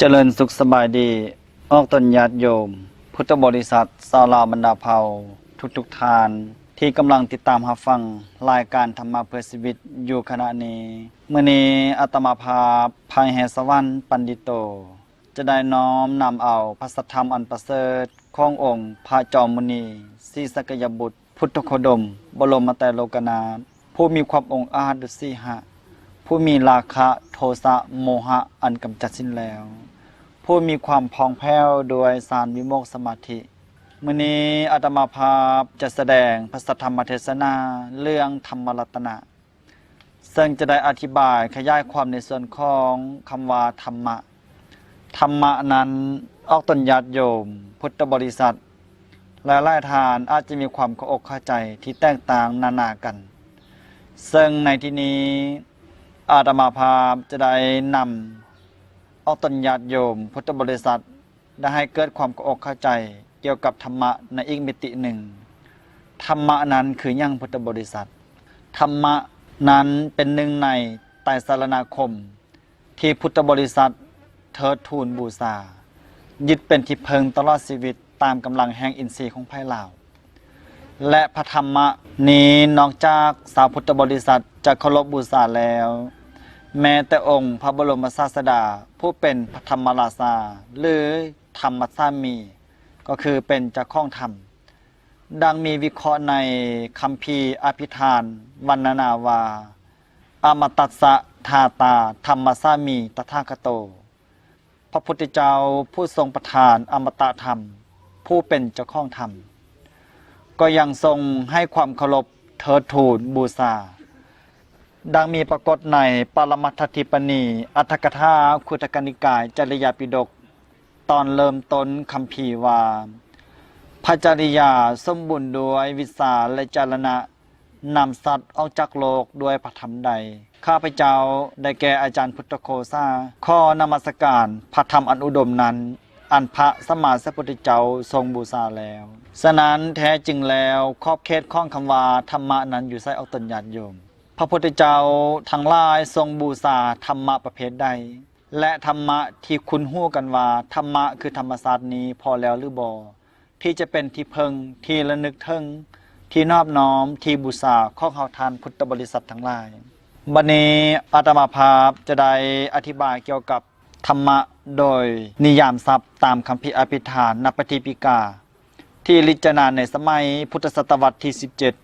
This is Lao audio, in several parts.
ຈະເລີນສຸກສະບາຍດີ ອອກຕົນຍາດໂຍມ ພຸດທະບໍລິສັດ ຊາວລາວບັນດາເຜົ່າ ທຸກໆທ່ານ ທີ່ກຳລັງຕິດຕາມຮັບຟັງລາຍການທຳມະເພື່ອຊີວິດຢູ່ຂະນະນີ້. ມື້ນີ້ອາດຕະມາພາບ ໄພແຮງສະຫວັນ ປັນດິໂຕ ຈະໄດ້ນ້ອມນຳເອົາພະສັດທຳອັນປະເສີດຂອງອົງພະຈອມມຸນີ ສີສັກກະຍະບຸດ ພຸດທະໂຄດົມ ບໍລົມມະໄຕໂລກະນາດ ຜູ້ມີຄວາມອົງອາດດຸດສີຫະ ຜູ້ມີລາຄະ ໂທສະ ໂມຫະ ອັນກຳຈັດສິ້ນແລ້ວ ຜູ້ມີຄວາມຜ່ອງແຜ້ວດ້ວຍສານວິໂມກສະມາທິ. ມື້ນີ້ອາດຕະມາພາບຈະສະແດງພະສັດທຳມະເທດສະນາເລື່ອງທຳມະລັດຕະນະ ເຊິ່ງຈະໄດ້ອະທິບາຍຂະຫຍາຍຄວາມໃນສ່ວນຂອງຄຳວ່າທຳມະ. ທຳມະນັ້ນ ອອກຕົນຍາດໂຍມ ພຸດທະບໍລິສັດ ຫຼາຍໆທ່ານອາດຈະມີຄວາມເຂົ້າອົກເຂົ້າໃຈທີ່ແຕກຕ່າງນານາກັນ, ເຊິ່ງໃນທີ່ນີ້ອາດຕະມາພາບຈະໄດ້ນຳອອກຕົນຍາດໂຍມ ພຸດທະບໍລິສັດ ໄດ້ໃຫ້ເກີດຄວາມເຂົ້າອົກເຂົ້າໃຈກ່ຽວກັບທຳມະໃນອີກມິຕິໜຶ່ງ. ທຳມະນັ້ນຄືຫຍັງ ພຸດທະບໍລິສັດ? ທຳມະນັ້ນເປັນໜຶ່ງໃນໄຕສະລະນາຄົມ ທີ່ພຸດທະບໍລິສັດເທີດທູນບູຊາ, ຍຶດເປັນທີ່ເພິ່ງຕະຫຼອດຊີວິດຕາມກຳລັງແຫ່ງອິນຊີຂອງໃຜລາວ. ແລະ ພະທຳມະນີ້ ນອກຈາກຊາວພຸດທະບໍລິສັດຈະເຄົາລົບບູຊາແລ້ວ, ແມ້ແຕ່ອົງພະບໍລົມສາດສະດາຜູ້ເປັນພະທຳມະລາຊາ ຫຼື ທຳມະສາມີ ກໍຄືເປັນເຈົ້າຂອງທຳ. ດັ່ງມີວິເຄາະໃນຄຳພີອະພິທານວັນນະນາວ່າ ອະມະຕັດສະທາຕາທຳມະສາມີຕະຖາຄະໂຕ, ພະພຸດທະເຈົ້າຜູ້ຊົງປະທານອະມະຕະທຳ ຜູ້ເປັນເຈົ້າຂອງທຳ ກໍຍັງຊົງໃຫ້ຄວາມເຄົາລົບເທີດທູນບູຊາ. ດັ່ງມີປາກົດໃນປະລະມັດຖະທິປະນີ ອັດຖະກະຖາ ຄຸດທະກະນິກາຍ ຈະລິຍາປິດົກ ຕອນເລີ່ມຕົ້ນຄຳພີວ່າ ພະຈະລິຍາສົມບູນດ້ວຍວິຊາ ແລະ ຈາລະນະ ນຳສັດອອກຈາກໂລກດ້ວຍພະທຳໃດ? ຂ້າພະເຈົ້າໄດ້ແກ່ອາຈານພຸດທະໂຄສາ ຂໍນະມັດສະການພະທຳອັນອຸດົມນັ້ນ ອັນພະສຳມາສຳພຸດທະເຈົ້າຊົງບູຊາແລ້ວ. ສະນັ້ນ ແທ້ຈິງແລ້ວ ຂອບເຂດຂອງຄຳວ່າທຳມະນັ້ນຢູ່ໃສ ອອກຕົນຍາດໂຍມ? ພະພຸດທະເຈົ້າທັງຫຼາຍຊົງບູຊາທຳມະປະເພດໃດ? ແລະ ທຳມະທີ່ຄຸ້ນຮູ້ກັນວ່າທຳມະຄືທຳມະຊາດນີ້ພໍແລ້ວຫຼືບໍ່ ທີ່ຈະເປັນທີ່ເພິ່ງ ທີ່ລະນຶກເຖິງ ທີ່ນອບນ້ອມ ທີ່ບູຊາຂອງເຮົາທ່ານພຸດທະບໍລິສັດທັງຫຼາຍ? ບັດນີ້ອາດຕະມາພາບຈະໄດ້ອະທິບາຍກ່ຽວກັບທຳມະໂດຍນິຍາມສັບຕາມຄຳພີອະພິທານນະປະຕິປິກາ ທີ່ລິຈະນາໃນສະໄໝພຸດທະສະຕະວັດທີສິບເຈັດ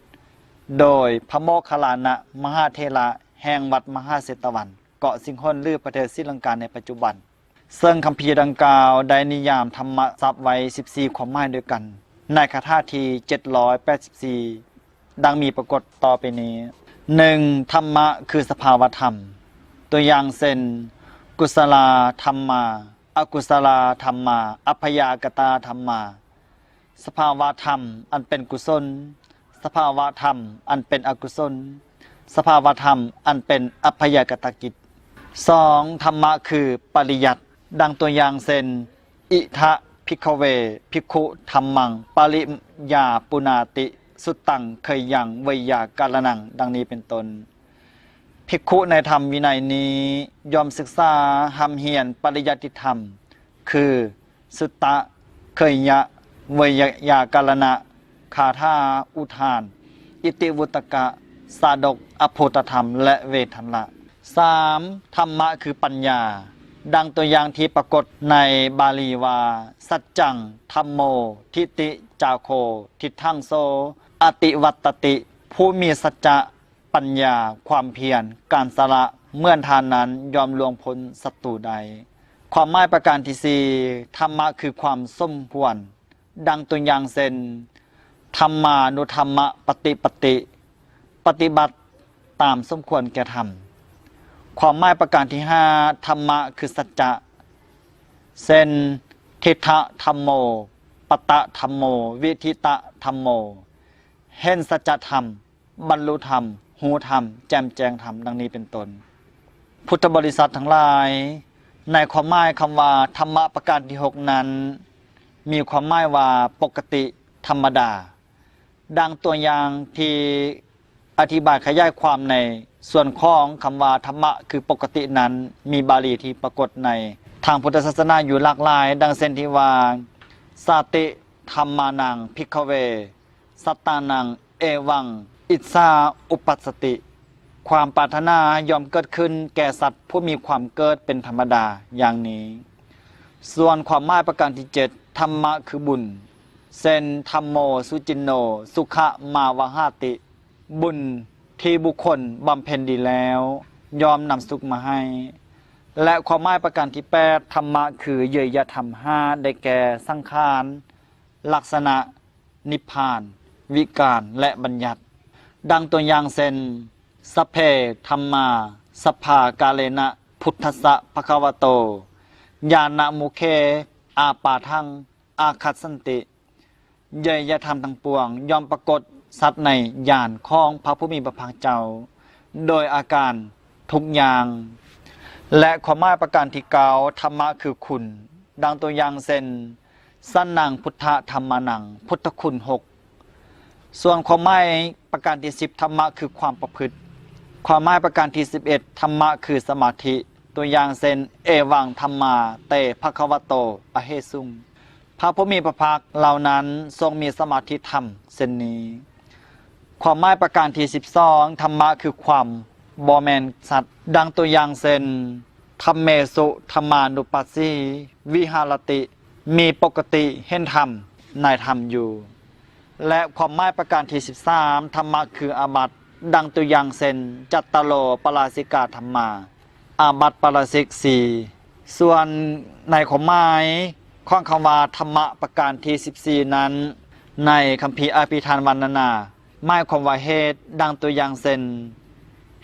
ໂດຍພະໂມກຄະລານະມະຫາເຖລະແຫ່ງວັດມະຫາເຊຕະວັນ ເກາະສິງຫົນ ຫຼື ປະເທດສີລັງກາໃນປັດຈຸບັນ. ເຊິ່ງຄຳພີດັ່ງກ່າວໄດ້ນິຍາມທຳມະສັບໄວ້ສິບສີ່ຄວາມໝາຍດ້ວຍກັນ ໃນຄາຖາທີເຈັດຮ້ອຍແປດສິບສີ່ ດັ່ງມີປາກົດຕໍ່ໄປນີ້. ໜຶ່ງ ທຳມະຄືສະພາວະທຳ. ຕົວຢ່າງເຊັ່ນ ກຸສະລາທຳມາ, ອະກຸສະລາທຳມາ, ອັບພະຍາກະຕາທຳມາ. ສະພາວະທຳອັນເປັນກຸສົນ, ສະພາວະທຳອັນເປັນອະກຸສົນ, ສະພາວະທຳອັນເປັນອັບພະຍາກະຕະກິດ. ສອງ ທຳມະຄືປະລິຍັດ. ດັ່ງຕົວຢ່າງເຊັ່ນ ອິທະ ພິກຂະເວ ພິກຂຸ ທຳມັງ ປະລິຍັດຍາປຸນາຕິ ສຸດຕັງ ເຂີຍຍັງ ໄວຍາກະລະນັງ ດັ່ງນີ້ເປັນຕົ້ນ. ພິກຂຸໃນທຳວິໄນນີ້ ຍ່ອມສຶກສາຮ່ຳຮຽນປະລິຍັດຕິທຳ ຄື ສຸດຕະ, ເຂີຍຍະ, ໄວຍາກະລະນະ, ຄາຖາ, ອຸທານ, ອິຕິວຸດຕະກະ, ຊາດົກ, ອະພູດຕະທຳ ແລະ ເວທັນລະ. ສາມ ທຳມະຄືປັນຍາ. ດັ່ງຕົວຢ່າງທີ່ປາກົດໃນບາລີວ່າ ສັດຈັງ ທຳໂມ ທິຕິ ຈາໂຄ ທິດຖັງໂສ ອະຕິວັດຕະຕິ. ຜູ້ມີສັດຈະ ປັນຍາ, ຄວາມພຽນ, ການສະຫຼະ ເໝືອນທ່ານນັ້ນ ຍ່ອມລ່ວງພົ້ນສັດຕູໄດ້. ຄວາມໝາຍປະການທີສີ່ ທຳມະຄືຄວາມສົມຄວນ. ດັ່ງຕົວຢ່າງເຊັ່ນ ທຳມານຸທຳມະປະຕິປະຕິ, ປະຕິບັດຕາມສົມຄວນແກ່ທຳ. ຄວາມໝາຍປະການທີຫ້າ ທຳມະຄືສັດຈະ. ເຊັ່ນ ທິດຖະທຳໂມ, ປະຕະທຳໂມ, ວິທິຕະທຳໂມ. ເຫັນສັດຈະທຳ, ບັນລຸທຳ, ຮູ້ທຳ, ແຈ່ມແຈ້ງທຳ ດັ່ງນີ້ເປັນຕົ້ນ. ພຸດທະບໍລິສັດທັງຫຼາຍ, ໃນຄວາມໝາຍຄຳວ່າທຳມະປະການທີຫົກນັ້ນ ມີຄວາມໝາຍວ່າປົກກະຕິ, ທຳມະດາ. ດັ່ງຕົວຢ່າງທີ່ ອະທິບາຍຂະຫຍາຍຄວາມໃນສ່ວນຂອງຄຳວ່າທຳມະຄືປົກກະຕິນັ້ນ ມີບາລີທີ່ປາກົດໃນທາງພຸດທະສາສະໜາຢູ່ຫຼາກຫຼາຍ, ດັ່ງເຊັ່ນທີ່ວ່າ ສາຕິທຳມານັງ ພິກຂະເວ ສັດຕານັງ ເອວັງ ອິດສາ ອຸປັດສະຕິ ຄວາມປາດຖະໜາຍ່ອມເກີດຂຶ້ນແກ່ສັດຜູ້ມີຄວາມເກີດເປັນທຳມະດາຢ່າງນີ້. ສ່ວນຄວາມໝາຍປະການທີເຈັດ ທຳມະຄືບຸນ ເຊັ່ນ ທຳໂມ ສຸຈິນໂນ ສຸຂະມາວະຫາຕິ ບຸນທີ່ບຸກຄົນບຳເພັນດີແລ້ວ ຍ່ອມນຳສຸກມາໃຫ້. ແລະ ຄວາມໝາຍປະການທີແປດ ທຳມະຄືເຍຍຍະທຳຫ້າ ໄດ້ແກ່ ສັງຂານ, ລັກສະນະ, ນິບພານ, ວິການ ແລະ ບັນຍັດ. ດັ່ງຕົວຢ່າງເຊັ່ນ ສັບເພທຳມາ ສັບພາກາເລນະ ພຸດທັດສະ ພະຄະວະໂຕ ຍານະມຸເຄ ອາປາທັງ ອາຄັດສັນຕິ ເຍຍຍະທຳທັງປວງ ຍ່ອມປາກົດຊັດໃນຍານຂອງພະຜູ້ມີພະພາກເຈົ້າ ໂດຍອາການທຸກຢ່າງ. ແລະ ຄວາມໝາຍປະການທີເກົ້າ ທຳມະຄືຄຸນ, ດັ່ງຕົວຢ່າງເຊັ່ນ ສັນນັງ ພຸດທະທຳມານັງ ພຸດທະຄຸນຫົກ. ສ່ວນຄວາມໝາຍປະການທີສິບ ທຳມະຄືຄວາມປະພຶດ. ຄວາມໝາຍປະການທີສິບເອັດ ທຳມະຄືສະມາທິ, ຕົວຢ່າງເຊັ່ນ ເອວັງທຳມາ ເຕ ພະຄະວະໂຕ ອະເຫສຸງ. ພະຜູ້ມີພະພາກເຫຼົ່ານັ້ນຊົງມີສະມາທິທຳເຊັ່ນນີ້. ຄວາມໝາຍປະການທີສິບສອງ ທຳມະຄືຄວາມບໍ່ແມ່ນສັດ, ດັ່ງຕົວຢ່າງເຊັ່ນ ທຳເມສຸ ທຳມານຸປັດສີ ວິຫາລະຕິ ມີປົກກະຕິເຫັນທຳໃນທຳຢູ່. ແລະ ຄວາມໝາຍປະການທີສິບສາມ ທຳມະຄືອາບັດ, ດັ່ງຕົວຢ່າງເຊັ່ນ ຈັດຕາໂລປາລາຊິກາທຳມາ ອາບັດປາລາຊິກສີ່. ສ່ວນໃນຄວາມໝາຍຂອງຄຳວ່າທຳມະປະການທີສິບສີ່ນັ້ນ ໃນຄຳພີອະພິທານວັນນະນາ ໝາຍຄວາມວ່າເຫດ, ດັ່ງຕົວຢ່າງເຊັ່ນ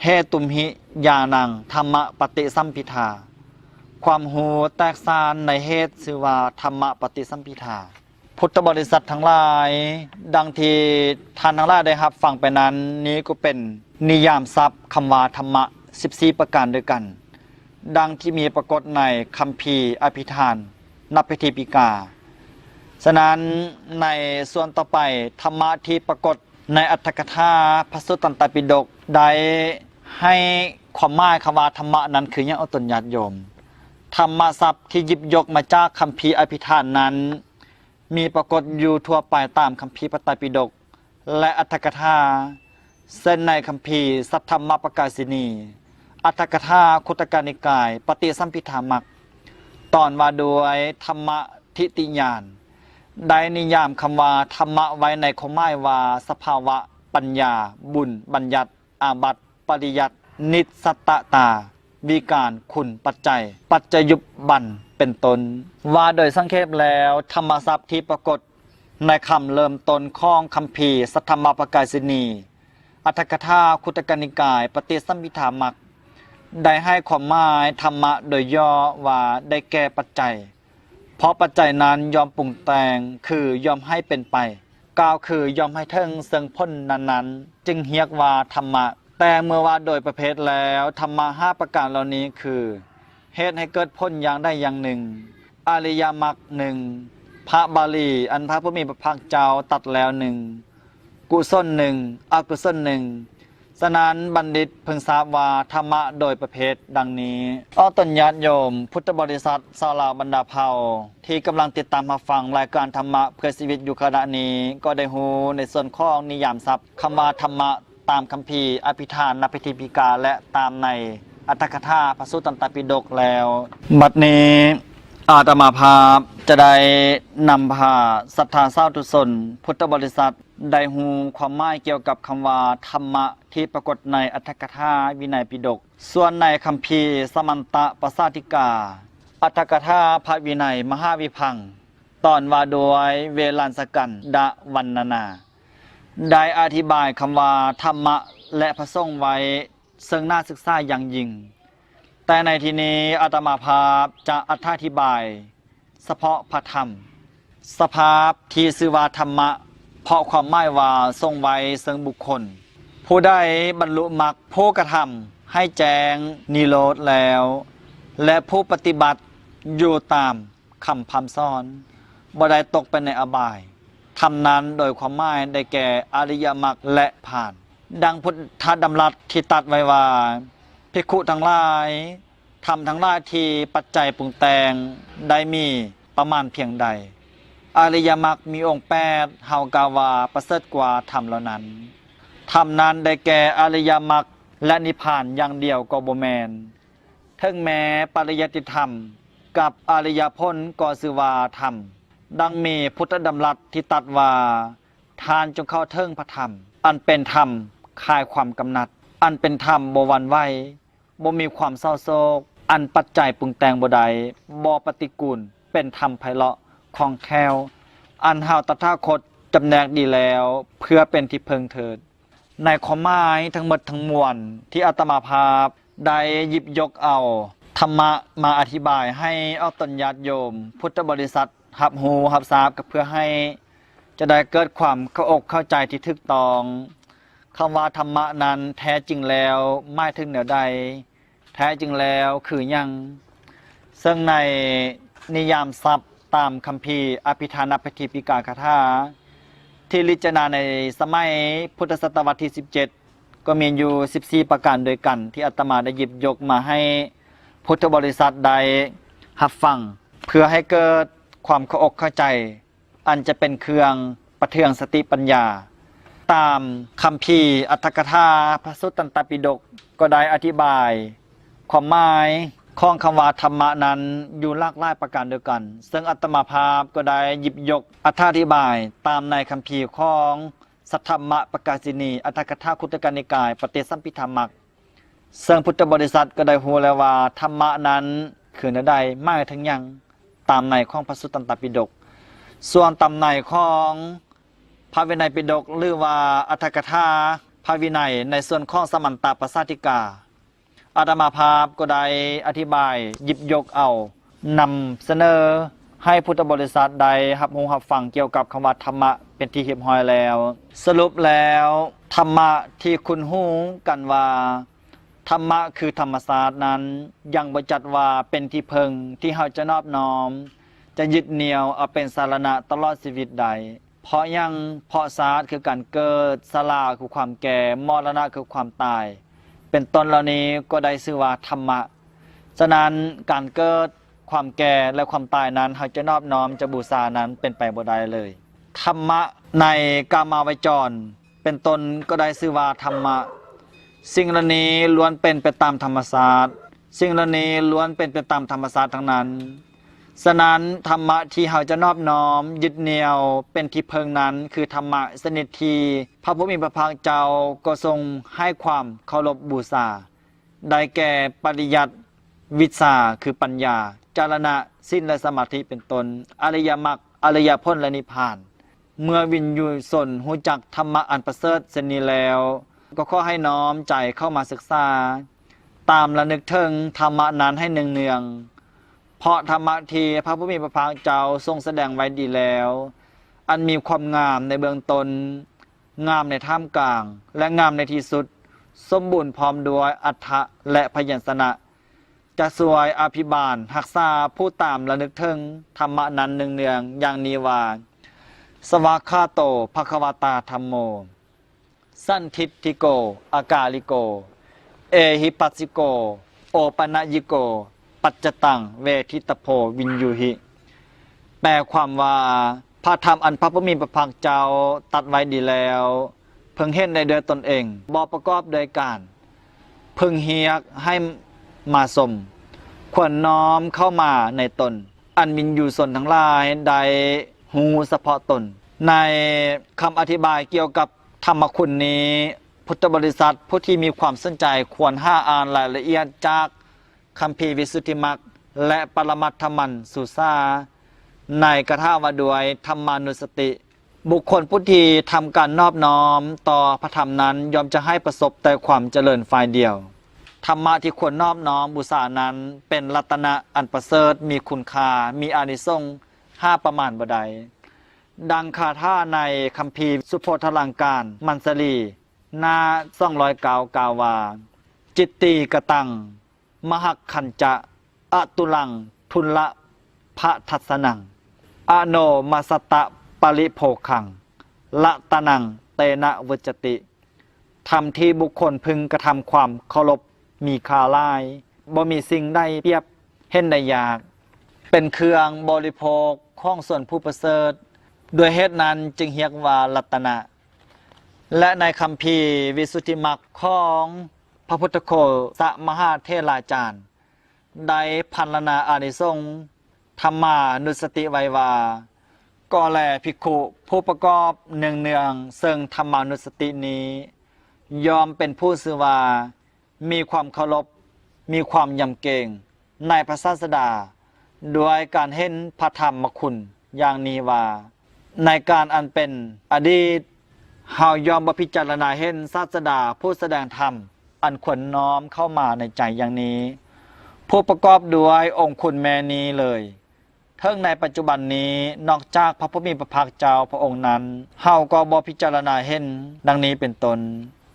ເຫຕຸມຫິຍານັງ ທຳມະປະຕິສຳພິທາ, ຄວາມຮູ້ແຕກສານໃນເຫດຊື່ວ່າທຳມະປະຕິສຳພິທາ. ພຸດທະບໍລິສັດທັງຫຼາຍ, ດັ່ງທີ່ທ່ານທັງຫຼາຍໄດ້ຮັບຟັງໄປນັ້ນ, ນີ້ກໍເປັນນິຍາມສັບຄຳວ່າທຳມະສິບສີ່ປະການດ້ວຍກັນ, ດັ່ງທີ່ມີປາກົດໃນຄຳພີອະພິທານນະພິທີປິກາ. ສະນັ້ນ, ໃນສ່ວນຕໍ່ໄປ, ທຳມະທີ່ປາກົດໃນອັດຖະກະຖາພະສຸດຕັນຕະປິດົກ ໄດ້ໃຫ້ຄວາມໝາຍຄຳວ່າທຳມະນັ້ນຄືຫຍັງ ອອກຕົນຍາດໂຍມ. ທຳມະສັບທີ່ຢິບຍົກມາຈາກຄຳພີອະພິທານນັ້ນ ມີປາກົດຢູ່ທົ່ວໄປຕາມຄຳພີພະໄຕປິດົກ ແລະ ອັດຖະກະຖາ, ເຊັ່ນໃນຄຳພີສັດທຳມະປະກາສິນີ, ອັດຖະກະຖາຄຸດຕະກະນິກາຍ ປະຕິສຳພິທາມັກ, ຕອນວ່າດ້ວຍທຳມະທິຕິຍານ ໄດ້ນິຍາມຄຳວ່າທຳມະໄວ້ໃນຄວາມໝາຍວ່າສະພາວະ, ປັນຍາ, ບຸນ, ບັນຍັດ, ອາບັດ, ປະລິຍັດ, ນິດສັດຕະຕາ, ວິການ, ຄຸນ, ປັດໄຈ, ປັດຈະຍຸບບັນ ເປັນຕົ້ນ. ວ່າໂດຍສັງເຂບແລ້ວ, ທຳມະສັບທີ່ປາກົດໃນຄຳເລີ່ມຕົ້ນຂອງຄຳພີສັດທຳມະປະກາສິນີ, ອັດຖະກະຖາຄຸດຕະກະນິກາຍ ປະຕິສຳພິທາມັກ ໄດ້ໃຫ້ຄວາມໝາຍທຳມະໂດຍຫຍໍ້ວ່າໄດ້ແກ່ປັດໄຈ, ເພາະປັດໄຈນັ້ນຍ່ອມປຸງແຕ່ງ ຄື ຍ່ອມໃຫ້ເປັນໄປ, ກ່າວຄື ຍ່ອມໃຫ້ເຖິງເຊິ່ງຜົນນັ້ນໆ ຈຶ່ງຮຽກວ່າທຳມະ. ແຕ່ເມື່ອວ່າໂດຍປະເພດແລ້ວ, ທຳມະຫ້າປະການເຫຼົ່ານີ້ຄື ເຮັດໃຫ້ເກີດຜົນຢ່າງໃດຢ່າງໜຶ່ງ, ອະລິຍະມັກໜຶ່ງ, ພະບາລີ ອັນພະຜູ້ມີພະພາກເຈົ້າຕັດແລ້ວໜຶ່ງ, ກຸສົນໜຶ່ງ, ອະກຸສົນໜຶ່ງ. ສະນັ້ນ, ບັນດິດເພິ່ງຊາບວ່າທຳມະໂດຍປະເພດດັ່ງນີ້. ຂໍຕົນຍາດໂຍມພຸດທະບໍລິສັດຊາວລາວບັນດາເຜົ່າ ທີ່ກຳລັງຕິດຕາມຮັບຟັງລາຍການທຳມະເພື່ອຊີວິດຢູ່ຂະນະນີ້ ກໍໄດ້ຮູ້ໃນສ່ວນຂອງນິຍາມສັບຄຳວ່າທຳມະ ຕາມຄຳພີອະພິທານນະພິທີປິກາ ແລະ ຕາມໃນອັດຖະກະຖາພະສູຕັນຕະປິດົກແລ້ວ. ບັດນີ້ອາດຕະມາພາບຈະໄດ້ນຳພາສັດທາສາທຸຊົນພຸດທະບໍລິສັດ ໄດ້ຮູ້ຄວາມໝາຍກ່ຽວກັບຄຳວ່າທຳມະ ທີ່ປາກົດໃນອັດຖະກະຖາວິໄນປິດົກ. ສ່ວນໃນຄຳພີສະມັນຕະປະສາທິກາ ອັດຖະກະຖາພະວິໄນມະຫາວິພັງ ຕອນວ່າດ້ວຍເວລານສະກັນດະວັນນະນາ ໄດ້ອະທິບາຍຄຳວ່າທຳມະ ແລະ ພະສົງໄວ້ ເຊິ່ງໜ້າສຶກສາຢ່າງຍິ່ງ, ແຕ່ໃນທີ່ນີ້ອາດຕະມາພາບຈະອະຖາທິບາຍສະເພາະພະທຳ ສະພາບທີ່ຊື່ວ່າທຳມະ ເພາະຄວາມໝາຍວ່າຊົງໄວ້ເຊິ່ງບຸກຄົນ ຜູ້ໃດບັນລຸມັກ ຜູ້ກະທຳໃຫ້ແຈ້ງນິໂຣດແລ້ວ ແລະ ຜູ້ປະຕິບັດຢູ່ຕາມ ຄຳພຳສອນ ບໍ່ໄດ້ຕົກໄປໃນອະບາຍ. ທຳນັ້ນໂດຍຄວາມໝາຍໄດ້ແກ່ອະລິຍະມັກ ແລະ ພານ. ດັ່ງພຸດທະດຳລັດທີ່ຕັດໄວ້ວ່າ ພິກຂຸທັງຫຼາຍ, ທຳທັງຫຼາຍທີ່ປັດໄຈປຸງແຕ່ງໄດ້ມີປະມານພຽງໃດ? ອະລິຍະມັກມີອົງແປດ ເຮົາກ່າວວ່າປະເສີດກວ່າທຳເຫຼົ່ານັ້ນ. ທຳນັ້ນໄດ້ແກ່ອະລິຍະມັກ ແລະ ນິບພານຢ່າງດຽວກໍບໍ່ແມ່ນ. ເຖິງແມ້ປະລິຍັດຕິທຳກັບອະລິຍະຜົນກໍຊື່ວ່າທຳ, ດັ່ງມີພຸດທະດຳລັດທີ່ຕັດວ່າ ທ່ານຈົ່ງເຂົ້າເຖິງພະທຳ, ອັນເປັນທຳຄາຍຄວາມກຳໜັດ, ອັນເປັນທຳບໍ່ຫວັ່ນໄຫວ, ບໍ່ມີຄວາມເສົ້າໂສກ, ອັນປັດໄຈປຸງແຕ່ງບໍ່ໄດ້, ບໍ່ປະຕິກູນ, ເປັນທຳໄພເລາະ, ຄ່ອງແຄ້ວ, ອັນເຮົາຕະຖາຄົດຈຳແນກດີແລ້ວ ເພື່ອເປັນທີ່ເພິ່ງເທີດ. ໃນຄວາມໝາຍທັງໝົດທັງມວນທີ່ອາດຕະມາພາບໄດ້ຫຍິບຍົກເອົາທຳມະມາອະທິບາຍໃຫ້ອອກຕົນຍາດໂຍມພຸດທະບໍລິສັດຮັບຮູ້ຮັບຊາບ ກໍເພື່ອໃຫ້ຈະໄດ້ເກີດຄວາມເຂົ້າອົກເຂົ້າໃຈທີ່ຖືກຕ້ອງ. ຄຳວ່າທຳມະນັ້ນແທ້ຈິງແລ້ວໝາຍເຖິງແນວໃດ? ແທ້ຈິງແລ້ວຄືຫຍັງ? ເຊິ່ງໃນນິຍາມສັບຕາມຄຳພີອະພິທານະປະທິປິກາຄາຖາ ທີ່ລິດຈະນາໃນສະໄໝພຸດທະສະຕະວັດທີສິບເຈັດ ກໍມີຢູ່ສິບສີ່ປະການດ້ວຍກັນ ທີ່ອາດຕະມາໄດ້ຫຍິບຍົກມາໃຫ້ພຸດທະບໍລິສັດໄດ້ຮັບຟັງ ເພື່ອໃຫ້ເກີດຄວາມເຂົ້າອົກເຂົ້າໃຈ ອັນຈະເປັນເຄື່ອງປະເທືອງສະຕິປັນຍາ. ຕາມຄຳພີອັດຖະກະຖາພະສຸດຕັນຕະປິດົກ ກໍໄດ້ອະທິບາຍຄວາມໝາຍຂອງຄຳວ່າທຳມະນັ້ນຢູ່ຫຼາກຫຼາຍປະການດ້ວຍກັນ, ເຊິ່ງອາດຕະມາພາບກໍໄດ້ຫຍິບຍົກອະຖະອະທິບາຍຕາມໃນຄຳພີຂອງ ສັດທຳມະປະກາສິນີ ອັດຖະກະຖາຄຸດທະກະນິກາຍ ປະຕິສຳພິທາມັກ ເຊິ່ງພຸດທະບໍລິສັດກໍໄດ້ຮູ້ແລ້ວວ່າ ທຳມະນັ້ນຄືແນວໃດ, ໝາຍເຖິງຫຍັງ, ຕາມໃນຂອງພະສຸດຕັນຕະປິດົກ. ສ່ວນຕາມໃນຂອງພະວິໄນປິດົກ ຫຼືວ່າອັດຖະກະຖາພະວິໄນ ໃນສ່ວນຂອງສະມັນຕະປະສາດທິກາ ອາດຕະມາພາບກໍໄດ້ອະທິບາຍ ຫຍິບຍົກເອົາ ນຳສະເໜີໃຫ້ພຸດທະບໍລິສັດໄດ້ຮັບຮູ້ຮັບຟັງກ່ຽວກັບຄຳວ່າທຳມະເປັນທີ່ຮຽບຮ້ອຍແລ້ວ. ສະຫຼຸບແລ້ວ, ທຳມະທີ່ຄຸ້ນຮູ້ກັນວ່າທຳມະຄືທຳມະຊາດນັ້ນ ຍັງບໍ່ຈັດວ່າເປັນທີ່ເພິ່ງທີ່ເຮົາຈະນອບນ້ອມ, ຈະຍຶດໜ່ຽວເອົາເປັນສາລະນະຕະຫຼອດຊີວິດໄດ້. ເພາະຫຍັງ? ເພາະຊາດຄືການເກີດ, ຊະລາຄືຄວາມແກ່, ມໍລະນະຄືຄວາມຕາຍ ເປັນຕົ້ນເຫຼົ່ານີ້ກໍໄດ້ຊື່ວ່າທຳມະ. ສະນັ້ນ ການເກີດ, ຄວາມແກ່ ແລະ ຄວາມຕາຍນັ້ນ ເຮົາຈະນອບນ້ອມ, ຈະບູຊານັ້ນເປັນໄປບໍ່ໄດ້ເລີຍ. ທຳມະໃນກາມາວະຈອນເປັນຕົ້ນກໍໄດ້ຊື່ວ່າທຳມະ. ສິ່ງເຫຼົ່ານີ້ລ້ວນເປັນໄປຕາມທຳມະຊາດ, ສິ່ງເຫຼົ່ານີ້ລ້ວນເປັນໄປຕາມທຳມະຊາດທັງນັ້ນ. ສະນັ້ນ ທຳມະທີ່ເຮົາຈະນອບນ້ອມຍຶດໜ່ຽວເປັນທີ່ເພິ່ງນັ້ນ ຄືທຳມະຊະນິດທີ່ພະຜູ້ມີພະພາກເຈົ້າກໍຊົງໃຫ້ຄວາມເຄົາລົບບູຊາ, ໄດ້ແກ່ປະລິຍັດ, ວິຊາ ຄືປັນຍາ, ຈາລະນະ, ສິນ ແລະ ສະມາທິ ເປັນຕົ້ນ, ອະລິຍະມັກ, ອະລິຍະຜົນ ແລະ ນິບພານ. ເມື່ອວິນຍູຊົນຮູ້ຈັກທຳມະອັນປະເສີດເຊັ່ນນີ້ແລ້ວ, ກໍຂໍໃຫ້ນ້ອມໃຈເຂົ້າມາສຶກສາ, ຕາມລະນຶກເຖິງທຳມະນັ້ນໃຫ້ເນືອງໆ, ເພາະທຳມະທີ່ພະຜູ້ມີພະພາກເຈົ້າຊົງສະແດງໄວ້ດີແລ້ວ, ອັນມີຄວາມງາມໃນເບື້ອງຕົ້ນ, ງາມໃນທ່າມກາງ ແລະ ງາມໃນທີ່ສຸດ, ສົມບູນພ້ອມດ້ວຍອັດຖະ ແລະ ພະຍັນຊະນະ, ຈະຊ່ວຍອະພິບານຮັກສາຜູ້ຕາມລະນຶກເຖິງທຳມະນັ້ນເນືອງໆ ຢ່າງນີ້ວ່າ, ສະຫວາກຂາໂຕ ພະຄະວະຕາ ທຳໂມ ສັນທິດທິໂກ ອາກາລິໂກ ເອຫິປັດສິໂກ ໂອປະນະຍິໂກ ປັດຈະຕັງ ເວທິຕະໂພ ວິນຍູຫິ. ແປຄວາມວ່າ, ພະທຳອັນພະຜູ້ມີພະພາກເຈົ້າຕັດໄວ້ດີແລ້ວ, ເພິ່ງເຫັນໄດ້ດ້ວຍຕົນເອງ, ບໍ່ປະກອບດ້ວຍການເພິ່ງຮຽກໃຫ້ມາຊົມ, ຄວນນ້ອມເຂົ້າມາໃນຕົນ, ອັນວິນຍູຊົນທັງຫຼາຍໄດ້ຮູ້ສະເພາະຕົນ. ໃນຄຳອະທິບາຍກ່ຽວກັບທຳມະຄຸນນີ້, ພຸດທະບໍລິສັດຜູ້ທີ່ມີຄວາມສົນໃຈຄວນຫາອ່ານລາຍລະອຽດຈາກຄຳພີວິສຸດທິມັກ ແລະ ປະລະມັດທະມັນສູສາ ໃນກາຖາວ່າດ້ວຍທຳມານຸສະຕິ. ບຸກຄົນຜູ້ທີ່ທຳການນອບນ້ອມຕໍ່ພະທຳນັ້ນ ຍ່ອມຈະໃຫ້ປະສົບແຕ່ຄວາມຈະເລີນຝ່າຍດຽວ. ທຳມະທີ່ຄວນນອບນ້ອມບູຊານັ້ນ ເປັນລັດຕະນະອັນປະເສີດ, ມີຄຸນຄ່າ, ມີອານິສົງຫາປະມານບໍ່ໄດ້. ດັ່ງຄາຖາໃນຄຳພີສຸໂພທະລັງການມັນສະລີ ໜ້າສອງຮ້ອຍເກົ້າ ກ່າວວ່າ, ຈິດຕີກະຕັງ ມະຫັກຂັນຈະ ອະຕຸລັງ ທຸນລະພະທັດສະນັງ ອະໂນມະສັດຕະປະລິໂພຄັງ ລະຕະນັງເຕນະວຸດຈະຕິ. ທຳທີ່ບຸກຄົນເພິ່ງກະທຳຄວາມເຄົາລົບມີຄ່າຫຼາຍ, ບໍ່ມີສິ່ງໃດປຽບເຫັນໄດ້ຢາກ, ເປັນເຄື່ອງບໍລິໂພກຂອງຊົນຜູ້ປະເສີດ, ດ້ວຍເຫດນັ້ນຈຶ່ງຮຽກວ່າລັດຕະນະ. ແລະ ໃນຄຳພີວິສຸດທິມັກຂອງພະພຸດທະໂຄສະມະຫາເຖລາຈານ ໄດ້ພັນລະນາອານິສົງທຳມານຸດສະຕິໄວ້ວ່າ, ກໍແລພິກຂຸຜູ້ປະກອບເນືອງໆເຊິ່ງທຳມານຸດສະຕິນີ້ ຍ່ອມເປັນຜູ້ຊື່ວ່າມີຄວາມເຄົາລົບ, ມີຄວາມຢຳເກງໃນພະສາສະດາ, ດ້ວຍການເຫັນພະທຳມະຄຸນຢ່າງນີ້ວ່າ, ໃນການອັນເປັນອະດີດ, ເຮົາຍ່ອມບໍ່ພິຈາລະນາເຫັນສາດສະດາຜູ້ສະແດງທຳອັນຄວນນ້ອມເຂົ້າມາໃນໃຈຢ່າງນີ້. ຜູ້ປະກອບດ້ວຍອົງຄຸນແມ່ນີ້ເລີຍ. ເຖິງໃນປັດຈຸບັນນີ້, ນອກຈາກພະຜູ້ມີພະພາກເຈົ້າພະອົງນັ້ນ, ເຮົາກໍບໍ່ພິຈາລະນາເຫັນ ດັ່ງນີ້ເປັນຕົ້ນ,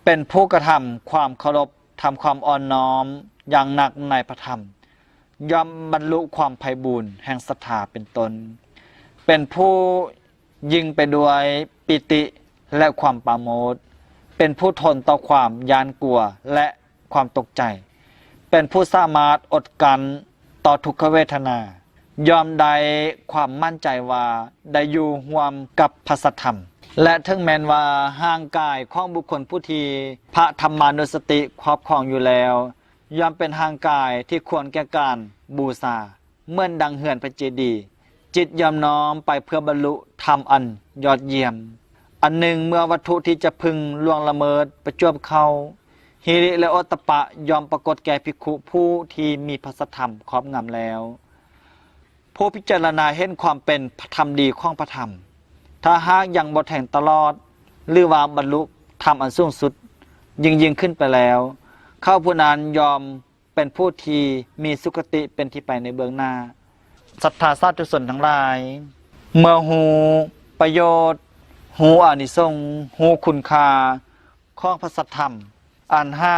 ເປັນຜູ້ກະທຳຄວາມເຄົາລົບ, ທຳຄວາມອ່ອນນ້ອມຢ່າງໜັກໃນພະທຳ, ຍ່ອມບັນລຸຄວາມໄພບູນແຫ່ງສັດທາເປັນຕົ້ນ, ເປັນຜູ້ຍິ່ງໄປດ້ວຍປີຕິ ແລະ ຄວາມປາໂມດ, ເປັນຜູ້ທົນຕໍ່ຄວາມຢ້ານກົວ ແລະ ຄວາມຕົກໃຈ, ເປັນຜູ້ສາມາດອົດກັ້ນຕໍ່ທຸກຂະເວທະນາ, ຍ່ອມໄດ້ຄວາມໝັ້ນໃຈວ່າໄດ້ຢູ່ຮ່ວມກັບພະສັດທຳ. ແລະ ເຖິງແມ່ນວ່າຮ່າງກາຍຂອງບຸກຄົນຜູ້ທີ່ພະທຳມານຸດສະຕິຄອບຄອງຢູ່ແລ້ວ, ຍ່ອມເປັນຮ່າງກາຍທີ່ຄວນແກ່ການບູຊາ ເໝືອນດັ່ງເຮືອນພະເຈດີ, ຈິດຍ່ອມນ້ອມໄປເພື່ອບັນລຸທຳອັນຍອດຢ້ຽມ. ອັນໜຶ່ງ, ເມື່ອວັດຖຸທີ່ຈະເພິ່ງລ່ວງລະເມີດປະຈວບເຂົ້າ, ຫິລິ ແລະ ໂອດຕະປະ ຍ່ອມປາກົດແກ່ພິກຂຸຜູ້ທີ່ມີພະສັດທຳຄອບງຳແລ້ວ. ຜູ້ພິຈາລະນາເຫັນຄວາມເປັນພະທຳດີຂອງພະທຳ, ຖ້າຫາກຍັງບໍ່ແທງຕະຫຼອດ ຫຼືວ່າບັນລຸທຳອັນສູງສຸດຍິ່ງໆຂຶ້ນໄປແລ້ວ, ເຂົາຜູ້ນັ້ນຍ່ອມເປັນຜູ້ທີ່ມີສຸຄະຕິເປັນທີ່ໄປໃນເບື້ອງໜ້າ. ສັດທາສາທຸຊົນທັງຫຼາຍ, ເມື່ອຮູ້ປະໂຫຍດ, ຮູ້ອານິສົງ, ຮູ້ຄຸນຄ່າ ຂອງພະສັດທຳອັນຫາ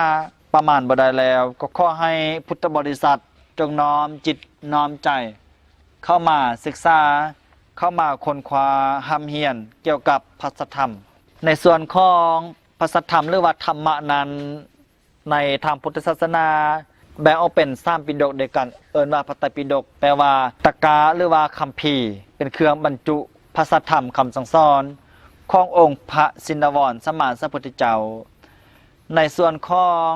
ປະມານບໍ່ໄດ້ແລ້ວ, ກໍຂໍໃຫ້ພຸດທະບໍລິສັດຈົ່ງນ້ອມຈິດນ້ອມໃຈເຂົ້າມາສຶກສາ, ເຂົ້າມາຄົ້ນຄວ້າຮ່ຳຮຽນກ່ຽວກັບພະສັດທຳ. ໃນສ່ວນຂອງພະສັດທຳ ຫຼືວ່າທຳມະນັ້ນ, ໃນທາງພຸດທະສາສະໜາແບ່ງອອກເປັນສາມປິດົກດ້ວຍກັນ, ເອີ້ນວ່າພະໄຕປິດົກ, ແປວ່າຕະກະ ຫຼືວ່າຄຳພີ, ເປັນເຄື່ອງບັນຈຸພະສັດທຳຄຳສັ່ງສອນຂອງອົງພະຊິນນະວອນສຳມາສຳພຸດທະເຈົ້າ. ໃນສ່ວນຂອງ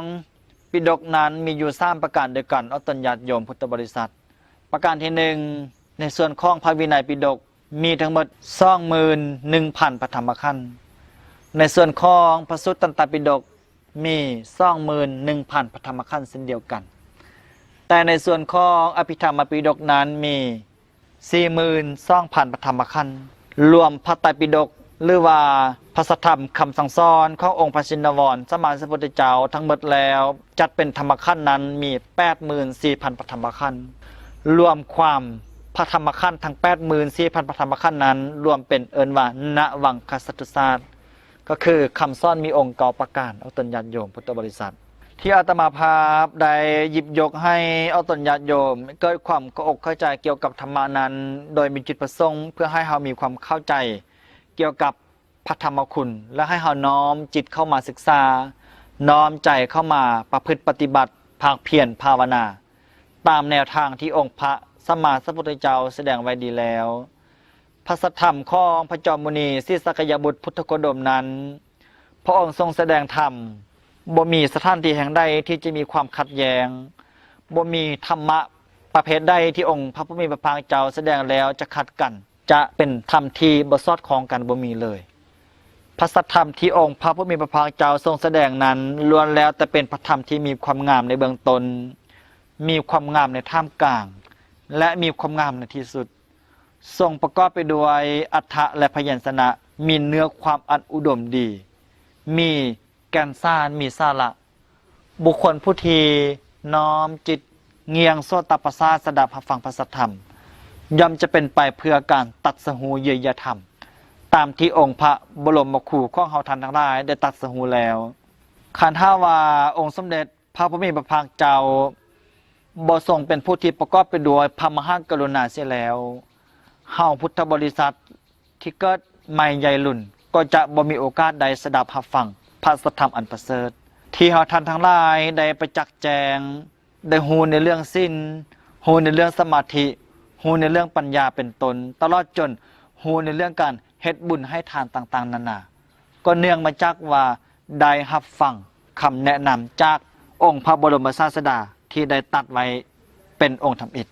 ປິດົກນັ້ນມີຢູ່ສາມປະການດ້ວຍກັນ, ອອກຕົນຍາດໂຍມພຸດທະບໍລິສັດ. ປະການທີໜຶ່ງ, ໃນສ່ວນຂອງພະວິໄນປິດົກມີທັງໝົດສອງໝື່ນໜຶ່ງພັນພະທຳມະຂັນ, ໃນສ່ວນຂອງພະສຸດຕັນຕະປິດົກ ມີສອງໝື່ນໜຶ່ງພັນພະທຳມະຂັນເຊັ່ນດຽວກັນ, ແຕ່ໃນສ່ວນຂອງອະພິທຳມະປິດົກນັ້ນມີສີ່ໝື່ນສອງພັນພະທຳມະຂັນ. ລວມພະໄຕປິດົກ ຫຼືວ່າພະສັດທຳຄຳສັ່ງສອນຂອງອົງພະຊິນນະວອນສຳມາສຳພຸດທະເຈົ້າທັງໝົດແລ້ວ, ຈັດເປັນທຳມະຂັນນັ້ນມີແປດໝື່ນສີ່ພັນພະທຳມະຂັນ. ລວມຄວາມພະທຳມະຂັນທັງແປດໝື່ນສີ່ພັນພະທຳມະຂັນນັ້ນ ລວມເປັນເອີ້ນວ່ານະວັງຄະສັດທຸສາດ. ກໍຄືຄຳສອນມີອົງເກົ້າປະການ, ອອກຕົນຍາດໂຍມພຸດທະບໍລິສັດ ທີ່ອາດຕະມາພາບໄດ້ຫຍິບຍົກໃຫ້ອອກຕົນຍາດໂຍມເກີດຄວາມເຂົ້າອົກເຂົ້າໃຈກ່ຽວກັບທຳມະນັ້ນ, ໂດຍມີຈຸດປະສົງເພື່ອໃຫ້ເຮົາມີຄວາມເຂົ້າໃຈກ່ຽວກັບພະທຳມະຄຸນ ແລະ ໃຫ້ເຮົານ້ອມຈິດເຂົ້າມາສຶກສາ, ນ້ອມໃຈເຂົ້າມາປະພຶດປະຕິບັດ, ພາກພຽນພາວະນາ ຕາມແນວທາງທີ່ອົງພະສຳມາສຳພຸດທະເຈົ້າສະແດງໄວ້ດີແລ້ວ. ພະສັດທຳຂອງພະຈອມມຸນີສີສັກກະຍະບຸດພຸດທະໂຄດົມນັ້ນ, ພະອົງຊົງສະແດງທຳ, ບໍ່ມີສະຖານທີ່ແຫ່ງໃດທີ່ຈະມີຄວາມຂັດແຍ້ງ, ບໍ່ມີທຳມະປະເພດໃດທີ່ອົງພະຜູ້ມີພະພາກເຈົ້າສະແດງແລ້ວຈະຂັດກັນ, ຈະເປັນທຳທີ່ບໍ່ສອດຄ່ອງກັນ, ບໍ່ມີເລີຍ. ພະສັດທຳທີ່ອົງພະຜູ້ມີພະພາກເຈົ້າຊົງສະແດງນັ້ນ ລ້ວນແລ້ວແຕ່ເປັນພະທຳທີ່ມີຄວາມງາມໃນເບື້ອງຕົ້ນ, ມີຄວາມງາມໃນທ່າມກາງ ແລະ ມີຄວາມງາມໃນທີ່ສຸດ. ຊົງປະກອບໄປດ້ວຍອັດຖະ ແລະ ພະຍັນຊະນະ, ມີເນື້ອຄວາມອັນອຸດົມດີ, ມີແກ່ນສານ, ມີສາລະ. ບຸກຄົນຜູ້ທີ່ນ້ອມຈິດງຽງໂສຕະປະສາດສະດັບຮັບຟັງພະສັດທຳ ຍ່ອມຈະເປັນໄປເພື່ອການຕັດສະຮູ້ເຍຍຍະທຳ, ຕາມທີ່ອົງພະບໍລົມມະຄູຂອງເຮົາທ່ານທັງຫຼາຍໄດ້ຕັດສະຮູ້ແລ້ວ. ຄັນຫາກວ່າອົງສົມເດັດ ພະຜູ້ມີພະພາກເຈົ້າບໍ່ຊົງເປັນຜູ້ທີ່ປະກອບໄປດ້ວຍພະມະຫາກະລຸນາເສຍແລ້ວ, ເຮົາພຸດທະບໍລິສັດທີ່ເກີດໃໝ່ໃຫຍ່ລຸນ ກໍຈະບໍ່ມີໂອກາດໄດ້ສະດັບຮັບຟັງ ພະສັດທຳອັນປະເສີດ ທີ່ເຮົາທ່ານທັງຫຼາຍໄດ້ປະຈັກແຈ້ງ, ໄດ້ຮູ້ໃນເລື່ອງສິນ, ຮູ້ໃນເລື່ອງສະມາທິ, ຮູ້ໃນເລື່ອງປັນຍາເປັນຕົ້ນ, ຕະຫຼອດຈົນຮູ້ໃນເລື່ອງການເຮັດບຸນໃຫ້ທານຕ່າງໆນານາ, ກໍເນື່ອງມາຈາກວ່າໄດ້ຮັບຟັງຄຳແນະນຳຈາກອົງພະບໍລົມສາດສະດາທີ່ໄດ້ຕັດໄວ້ເປັນອົງທຳອິດ.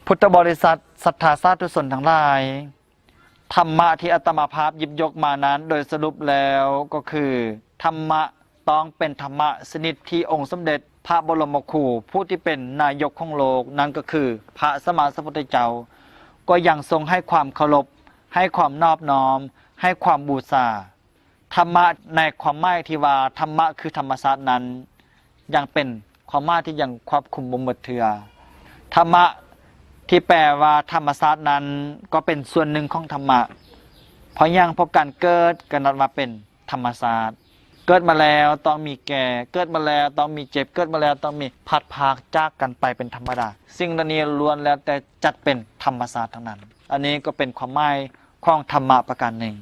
ພຸດທະບໍລິສັດ, ສັດທາສາທຸຊົນທັງຫຼາຍ, ທຳມະທີ່ອາດຕະມາພາບຫຍິບຍົກມານັ້ນ ໂດຍສະຫຼຸບແລ້ວກໍຄື ທຳມະຕ້ອງເປັນທຳມະຊະນິດທີ່ອົງສົມເດັດພະບໍລົມຄູ ຜູ້ທີ່ເປັນນາຍົກຂອງໂລກ ນັ້ນກໍຄືພະສຳມາສຳພຸດທະເຈົ້າ ກໍຍັງຊົງໃຫ້ຄວາມເຄົາລົບ, ໃຫ້ຄວາມນອບນ້ອມ, ໃຫ້ຄວາມບູຊາ. ທຳມະໃນຄວາມໝາຍທີ່ວ່າທຳມະຄືທຳມະຊາດນັ້ນ ຍັງເປັນຄວາມໝາຍທີ່ຍັງຄວບຄຸມບໍ່ໝົດເທື່ອ. ທຳມະທີ່ແປວ່າທຳມະຊາດນັ້ນ ກໍເປັນສ່ວນໜຶ່ງຂອງທຳມະ. ເພາະຫຍັງ? ເພາະການເກີດກໍນັບວ່າເປັນທຳມະຊາດ. ເກີດມາແລ້ວຕ້ອງມີແກ່, ເກີດມາແລ້ວຕ້ອງມີເຈັບ, ເກີດມາແລ້ວຕ້ອງມີພັດພາກຈາກກັນໄປເປັນທຳມະດາ. ສິ່ງເຫຼົ່ານີ້ລ້ວນແລ້ວແຕ່ຈັດເປັນທຳມະຊາດທັງນັ້ນ. ອັນນີ້ກໍເປັນຄວາມໝາຍ ຂອງທຳມະປະການໜຶ່ງ.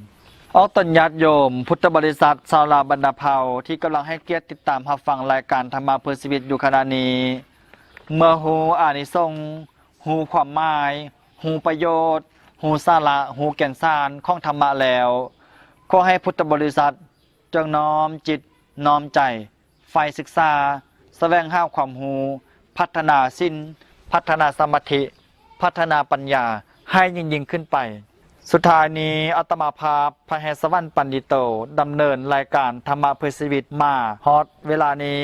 ອອກຕົນຍາດໂຍມພຸດທະບໍລິສັດຊາວລາວບັນດາເຜົ່າທີ່ກຳລັງໃຫ້ກຽດຕິດຕາມຮັບຟັງລາຍການທຳມະເພື່ອຊີວິດຢູ່ຂະນະນີ້, ເມື່ອຮູ້ອານິສົງ, ຮູ້ຄວາມໝາຍ, ຮູ້ປະໂຫຍດ, ຮູ້ສາລະ, ຮູ້ແກ່ນສານຂອງທຳມະແລ້ວ, ຂໍໃຫ້ພຸດທະບໍລິສັດ ຈົ່ງນ້ອມຈິດນ້ອມໃຈ ໃຝ່ສຶກສາ, ສະແຫວງຫາຄວາມຮູ້, ພັດທະນາສິນ, ພັດທະນາສະມາທິ, ພັດທະນາປັນຍາໃຫ້ຍິ່ງໆຂຶ້ນໄປ. ສຸດທ້າຍນີ້ ອາດຕະມາພາບ ພະແຮດສະຫວັນ ປັນດິໂຕ ດຳເນີນລາຍການທຳມະເພື່ອຊີວິດມາຮອດເວລານີ້,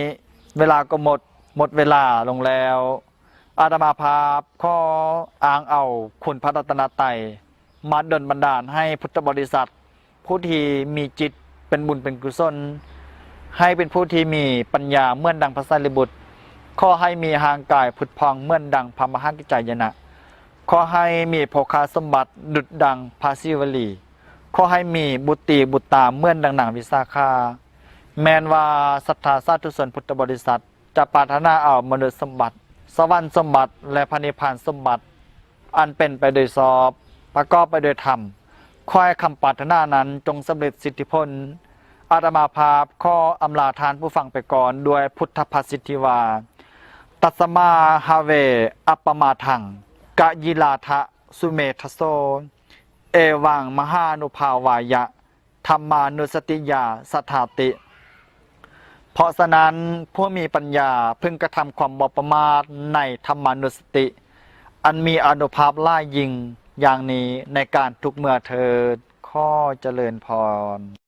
ເວລາກໍໝົດ, ໝົດເວລາລົງແລ້ວ. ອາດຕະມາພາບຂໍອ້າງເອົາຄຸນພະລັດຕະນະໄຕ ມາດົນບັນດານໃຫ້ພຸດທະບໍລິສັດ ຜູ້ທີ່ມີຈິດເປັນບຸນເປັນກຸສົນ, ໃຫ້ເປັນຜູ້ທີ່ມີປັນຍາເໝືອນດັ່ງພະສາລີບຸດ, ຂໍໃຫ້ມີຮ່າງກາຍຜຸດຜ່ອງເໝືອນດັ່ງພະມະຫາກິດຈາຍະນະ, ຂໍໃຫ້ມີໂພຄະສົມບັດດຸດດັ່ງພະສີວະລີ, ຂໍໃຫ້ມີບຸດຕີບຸດຕາເໝືອນດັ່ງນາງວິສາຂາ. ແມ່ນວ່າສັດທາສາທຸຊົນພຸດທະບໍລິສັດ ຈະປາດຖະໜາເອົາມະນຸດສົມບັດ, ສະຫວັນສົມບັດ ແລະ ພະນິບພານສົມບັດ ອັນເປັນໄປໂດຍຊອບ, ປະກອບໄປໂດຍທຳ. ຂໍໃຫ້ຄຳປາດຖະໜານັ້ນຈົ່ງສຳເລັດສິດທິຜົນ. ອາດຕະມາພາບຂໍອຳລາທ່ານຜູ້ຟັງໄປກ່ອນດ້ວຍພຸດທະພາສິດທີ່ວ່າ ຕັດສະມາ ຫະເວ ອັບປະມາທັງ ກະຍິລາທະ ສຸເມທະໂສ ເອວັງ ມະຫານຸພາວາຍະ ທຳມານຸສະຕິຍາ ສະຖາຕິ. ເພາະສະນັ້ນ, ຜູ້ມີປັນຍາເພິ່ງກະທຳຄວາມບໍ່ປະໝາດໃນທຳມານຸສະຕິ ອັນມີອານຸພາບຫຼາຍຍິ່ງຢ່າງນີ້ໃນການທຸກເມື່ອເທີດ. ຂໍຈະເລີນພອນ.